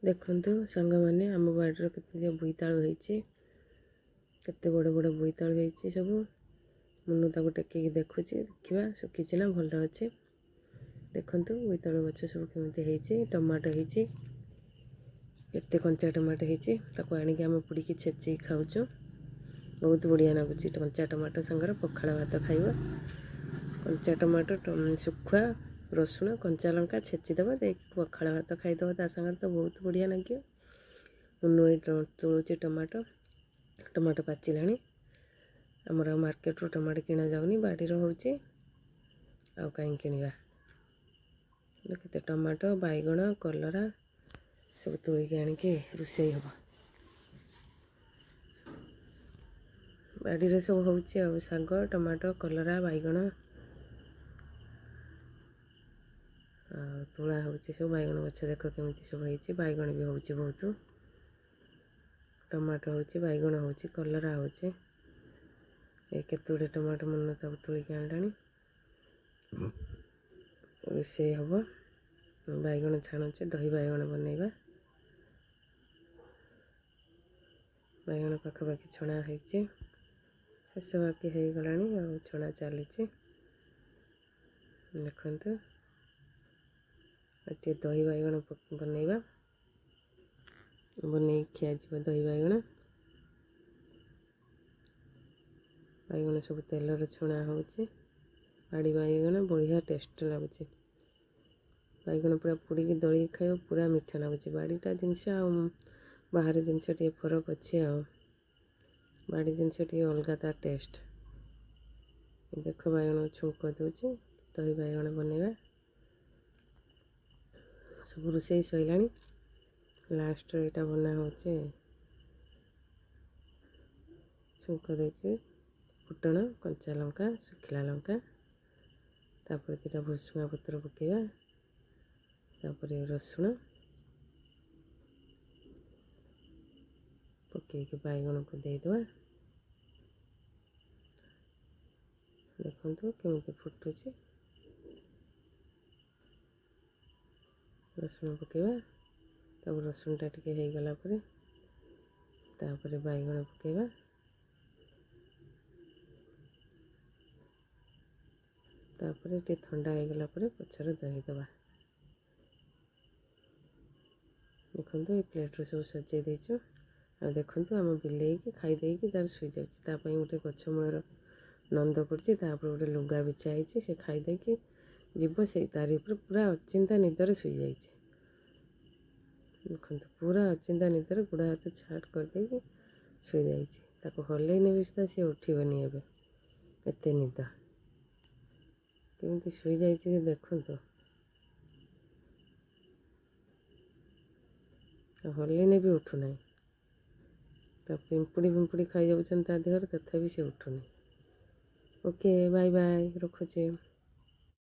ଦେଖନ୍ତୁ ସାଙ୍ଗମାନେ, ଆମ ବାଡ଼ିର କେତେ ବୋଇତାଳୁ ହେଇଛି, କେତେ ବଡ଼ ବଡ଼ ବୋଇତାଳୁ ହେଇଛି ସବୁ। ମୁନୁ ତାକୁ ଟେକିକି ଦେଖୁଛି, ଦେଖିବା ଶୁଖିଛି ନା ଭଲ ଅଛି। ଦେଖନ୍ତୁ ବୋଇତାଳୁ ଗଛ ସବୁ କେମିତି ହେଇଛି। ଟମାଟୋ ହେଇଛି, କେତେ କଞ୍ଚା ଟମାଟୋ ହେଇଛି। ତାକୁ ଆଣିକି ଆମେ ପୋଡ଼ିକି ଛେଚିକି ଖାଉଛୁ, ବହୁତ ବଢ଼ିଆ ଲାଗୁଛି। କଞ୍ଚା ଟମାଟୋ ସାଙ୍ଗରେ ପଖାଳ ଭାତ ଖାଇବ। କଞ୍ଚା ଟମାଟୋ, ଶୁଖୁଆ, ରସୁଣ, କଞ୍ଚା ଲଙ୍କା ଛେଚିଦେବ, ଦେଇକି ପଖାଳ ଭାତ ଖାଇଦେବ ତା ସାଙ୍ଗରେ, ତ ବହୁତ ବଢ଼ିଆ ଲାଗିବ। ମୁନୁ ଏଇ ତୋଳୁଛି ଟମାଟୋ। ଟମାଟୋ ପାଚିଲାଣି। ଆମର ଆଉ ମାର୍କେଟରୁ ଟମାଟୋ କିଣା ଯାଉନି, ବାଡ଼ିର ହେଉଛି, ଆଉ କାହିଁ କିଣିବା। କେତେ ଟମାଟୋ, ବାଇଗଣ, କଲରା ସବୁ ତୋଳିକି ଆଣିକି ରୋଷେଇ ହେବ। ବାଡ଼ିରେ ସବୁ ହେଉଛି ଆଉ ଶାଗ, ଟମାଟୋ, କଲରା, ବାଇଗଣ ଆଉ ତୋଳା ହେଉଛି ସବୁ। ବାଇଗଣ ଗଛ ଦେଖ କେମିତି ସବୁ ହେଇଛି। ବାଇଗଣ ବି ହେଉଛି ବହୁତ, ଟମାଟୋ ହେଉଛି, ବାଇଗଣ ହେଉଛି, କଲରା ହେଉଛି। ଏ କେତେ ଗୁଡ଼ିଏ ଟମାଟୋ ମୁନ ତାକୁ ତୋଳିକି ଆଣିଲାଣି, ରୋଷେଇ ହେବ। ବାଇଗଣ ଛାଣୁଛେ, ଦହି ବାଇଗଣ ବନେଇବା। ବାଇଗଣ ପାଖାପାଖି ଛଣା ହେଇଛି, ଶେଷ ବାକି ହେଇଗଲାଣି, ଆଉ ଛଣା ଚାଲିଛି। ଦେଖନ୍ତୁ, ଆଉ ଟିକେ ଦହି ବାଇଗଣ ବନେଇବା, ବନେଇକି ଖିଆଯିବ ଦହି ବାଇଗଣ। ବାଇଗଣ ସବୁ ତେଲରେ ଛଣା ହେଉଛି। ବାଡ଼ି ବାଇଗଣ ବଢ଼ିଆ ଟେଷ୍ଟ ଲାଗୁଛି। ବାଇଗଣ ପୁରା ପୋଡ଼ିକି ଦଳିକି ଖାଇବ, ପୁରା ମିଠା ଲାଗୁଛି। ବାଡ଼ିଟା ଜିନିଷ ଆଉ ବାହାର ଜିନିଷ ଟିକେ ଫରକ ଅଛି, ଆଉ ବାଡ଼ି ଜିନିଷ ଟିକେ ଅଲଗା ତା ଟେଷ୍ଟ। ଦେଖ ବାଇଗଣ ଛୁଙ୍କ ଦେଉଛି, ଦହି ବାଇଗଣ ବନେଇବା। ସବୁ ରୋଷେଇ ସରିଲାଣି, ଲାଷ୍ଟରେ ଏଇଟା ବନା ହେଉଛି। ଛୁଙ୍କ ଦେଇଛି ଫୁଟଣ, କଞ୍ଚା ଲଙ୍କା, ଶୁଖିଲା ଲଙ୍କା, ତାପରେ ଦୁଇଟା ଭୃସୁଙ୍ଗା ପତ୍ର ପକାଇବା, ତାପରେ ରସୁଣ ପକାଇକି ବାଇଗଣକୁ ଦେଇଦେବା। ଦେଖନ୍ତୁ କେମିତି ଫୁଟୁଛି। ରସୁଣ ପକାଇବା, ତାପରେ ରସୁଣଟା ଟିକେ ହେଇଗଲା ପରେ ତାପରେ ବାଇଗଣ ପକାଇବା। ତାପରେ ଟିକେ ଥଣ୍ଡା ହେଇଗଲା ପରେ ପଛରେ ଦହି ଦେବା। ଦେଖନ୍ତୁ ଏଇ ପ୍ଲେଟ୍ରେ ସବୁ ସଜେଇ ଦେଇଛୁ। ଆଉ ଦେଖନ୍ତୁ ଆମ ବିଲେଇକି ଖାଇଦେଇକି ତାର ଶୋଇଯାଉଛି। ତା ପାଇଁ ଗୋଟେ ଗଛ ମୂଳର ନନ୍ଦ ପଡ଼ିଛି, ତାପରେ ଗୋଟେ ଲୁଗା ବିଛା ହେଇଛି। ସେ ଖାଇଦେଇକି ଯିବ, ସେଇ ତାରି ଉପରେ ପୁରା ଅଚିନ୍ତା ନିଦରେ ଶୋଇଯାଇଛି। ଦେଖନ୍ତୁ ପୁରା ଅଚିନ୍ତା ନିଦରେ ଗୋଡ଼ ହାତ ଛାଟ କରିଦେଇକି ଶୋଇଯାଇଛି। ତାକୁ ହଲେଇ ନେବି ସୁଦ୍ଧା ସିଏ ଉଠିବନି ଏବେ, ଏତେ ନିଦ। କେମିତି ଶୋଇଯାଇଛି ଦେଖନ୍ତୁ, ହଲେଇନେ ବି ଉଠୁନାହିଁ। ତା ପିମ୍ପୁଡ଼ି ଫିମ୍ପୁଡ଼ି ଖାଇଯାଉଛନ୍ତି ତା ଦେହରେ, ତଥାପି ସେ ଉଠୁନି। ଓକେ, ବାଏ ବାଏ, ରଖୁଛି।